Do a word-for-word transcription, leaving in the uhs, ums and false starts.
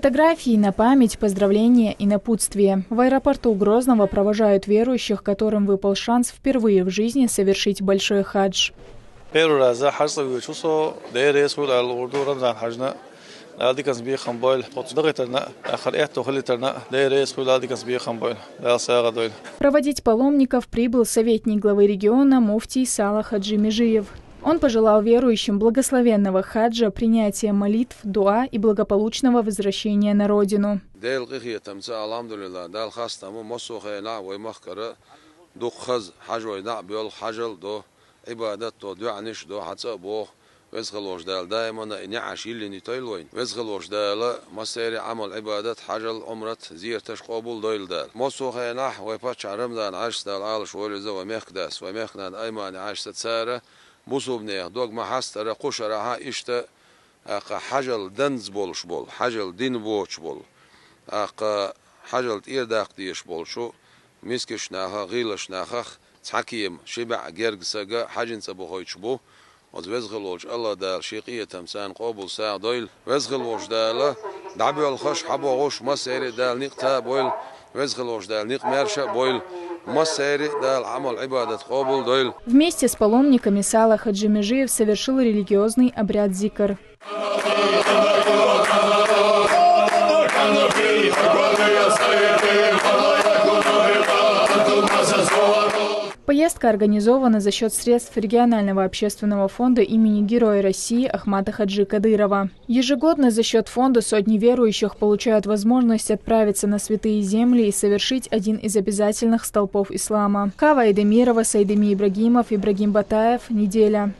Фотографии на память, поздравления и напутствия. В аэропорту Грозного провожают верующих, которым выпал шанс впервые в жизни совершить большой хадж. Первый раз хьажцӀа вуьйцу со, Дела реза хуьлда аьлла лугӀур ду Рамзан хьажна. Дала диканца бекхам бойла, кхоца дагӀийтарна, ахар аьтту хилийтарна, Дела реза хуьлда, Дала диканца бекхам бойла, Дала сагӀа дойла. Проводить паломников прибыл советник главы региона муфтий Сала Хаджи Межиев. Он пожелал верующим благословенного хаджа, принятия молитв, дуа и благополучного возвращения на родину. Дела къинхетамца, алхьамдулиллахӀ, Дала хастам бу, массо а хенахь вай махкара дукха хаза хьажой дӀа а боьлху, хьажал до, Ӏибадат до, доьӀанаш до, хьан цӀа а боху. Веза хилла волчу Дала даимана и неӀаш йиллина йитойла вайна. Веза хилла волчу Дала массеран а Ӏамал, Ӏибадат, хьажал, Ӏумрат, зиярташ къобал дойла Дала. Массо а хенахь вай паччахь Рамзан Ӏаьршас, Дала Ӏалаш войла иза, вай мехкадас, вай мехканан Аймани Ӏаьршас цара бусулбанех дог ма хьастара, кху шарахь а иштта, тӀаккха хьажал данза болуш болу, хьажал дина боцуш болу, тӀаккха хьажал тӀера даккха дезаш болчу мискачу нахах, гӀийлачу нахах цхьа кема, ши бӀе герга сага хьаьжин цӀа бохуьйтуш бу. Оцу Веза хилла волчу АллахӀ Дала шен къинхетам царна къобал сагӀа дойла. Веза хилла волчу Дала дӀабоьлхуш, хьабогӀуш, массеран а Дала некъ та а бойла. Веза хилла волчу Дала некъ маьрша а бойла. Массеран а Дала Ӏамал, Ӏибадат къобал дойла. Вместе с паломниками Сала Хаджи Межиев совершил религиозный обряд зикр. Поездка организована за счет средств регионального общественного фонда имени Героя России Ахмата Хаджи Кадырова. Ежегодно за счет фонда сотни верующих получают возможность отправиться на святые земли и совершить один из обязательных столпов ислама. Кава Айдемирова, Сайдеми Ибрагимов, Ибрагим Батаев. Неделя.